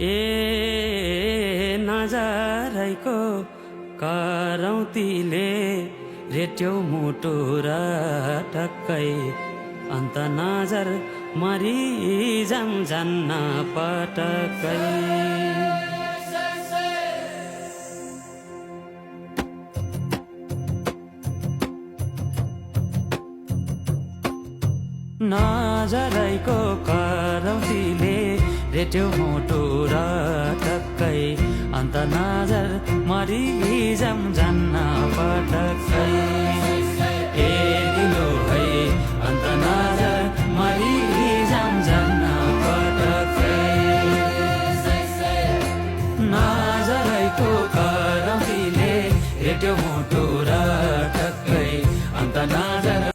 ए नजरैको करौतीले रेट्यौ मुटु र टक्कै अन्त नजर मरि जान्न पटक्कै। नजरैको करौतीले रेट्यौ मुटु र टक्कै अन्त नजर मरि जान्न पटक्कै।